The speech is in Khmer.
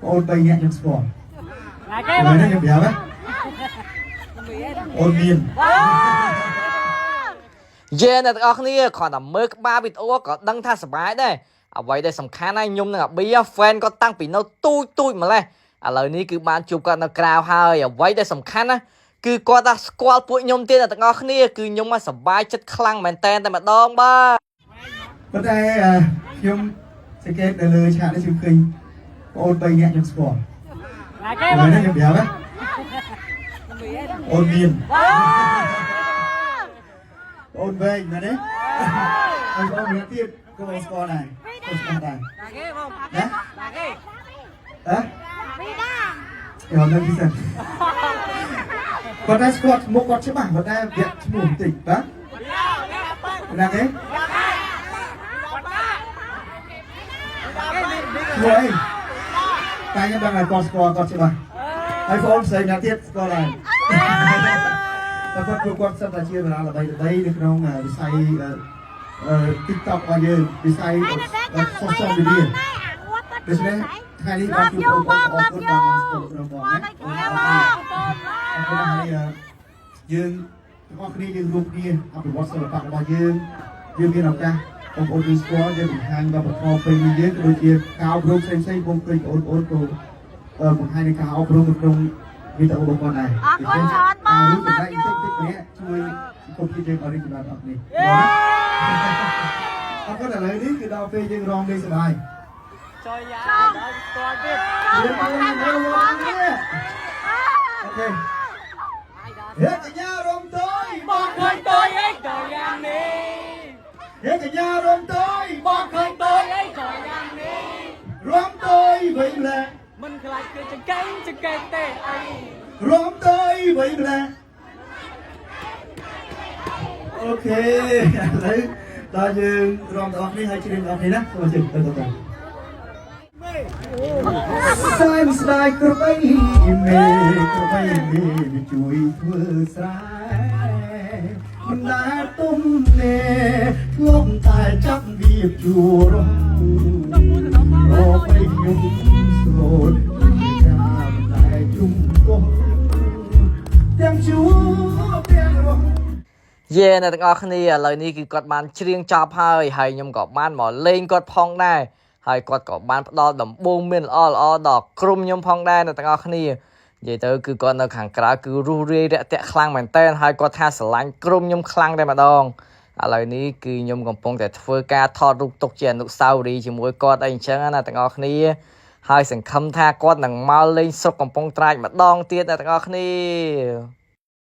បងអូន3នាក់ខ្ញុំស្គាល់ ណាគេ ឥឡូវនេះខ្ញុំប្រាប់ណាអូនមាន យេអ្នកទាំងអស់គ្នាគ្រាន់តែមើលក្បាលវីដេអូក៏ដឹងថាសប្បាយដែរអ្វីដែលសំខាន់ណាស់ខ្ញុំនឹងអាប៊ី fan គាត់តាំងពីនៅទូចទូចម្លេះឥឡូវនេះគឺបានជួបគាត់នៅក្រៅហើយអ្វីដែលសំខាន់ណាស់គឺគាត់ថាស្គាល់ពួកខ្ញុំទៀតអ្នកទាំងអស់គ្នាគឺខ្ញុំមកសប្បាយចិត្តខ្លាំងមែនតែនតែម្ដងបាទ ប៉ុន្តែខ្ញុំសង្កេតនៅលើឆាកនេះខ្ញុំឃើញបងអូន3នាក់ខ្ញុំស្គាល់ ណាគេ ឥឡូវនេះខ្ញុំប្រាប់ណាអូនមានអូនវែងមែនទេហើយបងម្នាក់ទៀតក៏បងស្គាល់ដែរបងស្គាល់ដែរ ណាគេបង ណា ណាគេ ហ៎យកនៅទីសិនគាត់តែស្គាល់មុខគាត់ច្បាស់គាត់តែវាក់ឈ្មោះបន្តិចបាទណាគេឈ្មោះអីតែខ្ញុំដឹងថាគាត់ស្គាល់គាត់ច្បាស់ហើយបងស្រីម្នាក់ទៀតស្គាល់ដែរតែគាត់ព្រោះគាត់សិតតែជាតារាល្បីល្បីនៅក្នុងវិស័យអឺ TikTok របស់យើងវិស័យ social media ដូច្នេះថ្ងៃនេះបានជួបបងប្អូនអរគុណបងស្គាល់ក្នុងបងណាអរគុណហើយយើងទាំងអស់គ្នាយើងរួមគ្នាអភិវឌ្ឍសិល្បៈរបស់យើងយើងមានឱកាសបងប្អូនយើងស្គាល់យើងបង្ហាញវប្បធម៌ពេញនេះយើងក៏ដូចជាការអប់រំផ្សេងៗបងឃើញបងប្អូនក៏បង្ហាញនៃការអប់រំនៅក្នុងវីដេអូរបស់គាត់ដែរ អរគុណច្រើនបង រូបចម្លែកតិចតិចម្នាក់ជួយសង្គមជាតិយើងឲ្យរីកចម្រើនអស់គ្នាអរគុណឥឡូវនេះគឺដល់ពេលយើងរងលេងសប្បាយ ចុយយ៉ាដល់ស្គាល់ទៀត OK ហេកញ្ញារំតយ បងឃើញតយអីក៏យ៉ាងនេះ ហេកញ្ញារំតយ បងឃើញតយអីក៏យ៉ាងនេះ រំតយវិញម្លេះ មិនខ្លាចគេចង្កេងចង្កេងទេអី រំតយវិញម្លេះ OK ឥឡូវដល់យើងរំទាំងអស់គ្នាហើយច្រៀងទាំងអស់គ្នាណាសូមអញ្ជើញទៅទៅសែនស្ដាយក្របីមេក្របីមេវាជួយធ្វើស្រែមិនដែលទុំនេធ្លាប់តែចាប់វាជួរំអូបីខ្ញុំស្លូតការតែជុំកោះទាំងជួទាំងរំ យេអ្នកទាំងអស់គ្នាឥឡូវនេះគឺគាត់បានច្រៀងចប់ហើយហើយខ្ញុំក៏បានមកលេងគាត់ផងដែរហើយគាត់ក៏បានផ្ដល់ដំបូន្មានល្អល្អដល់ក្រុមខ្ញុំផងដែរអ្នកទាំងអស់គ្នានិយាយទៅគឺគាត់នៅខាងក្រៅគឺរុះរាយរាក់ទាក់ខ្លាំងមែនតើហើយគាត់ថាស្រឡាញ់ក្រុមខ្ញុំខ្លាំងតែម្ដងឥឡូវនេះគឺខ្ញុំកំពុងតែធ្វើការថតរូបទុកជាអនុស្សាវរីយ៍ជាមួយគាត់អីអញ្ចឹងណាទាំងអស់គ្នាហើយសង្ឃឹមថាគាត់នឹងមកលេងស្រុកកំពង់ត្រាចម្ដងទៀតអ្នកទាំងអស់គ្នា។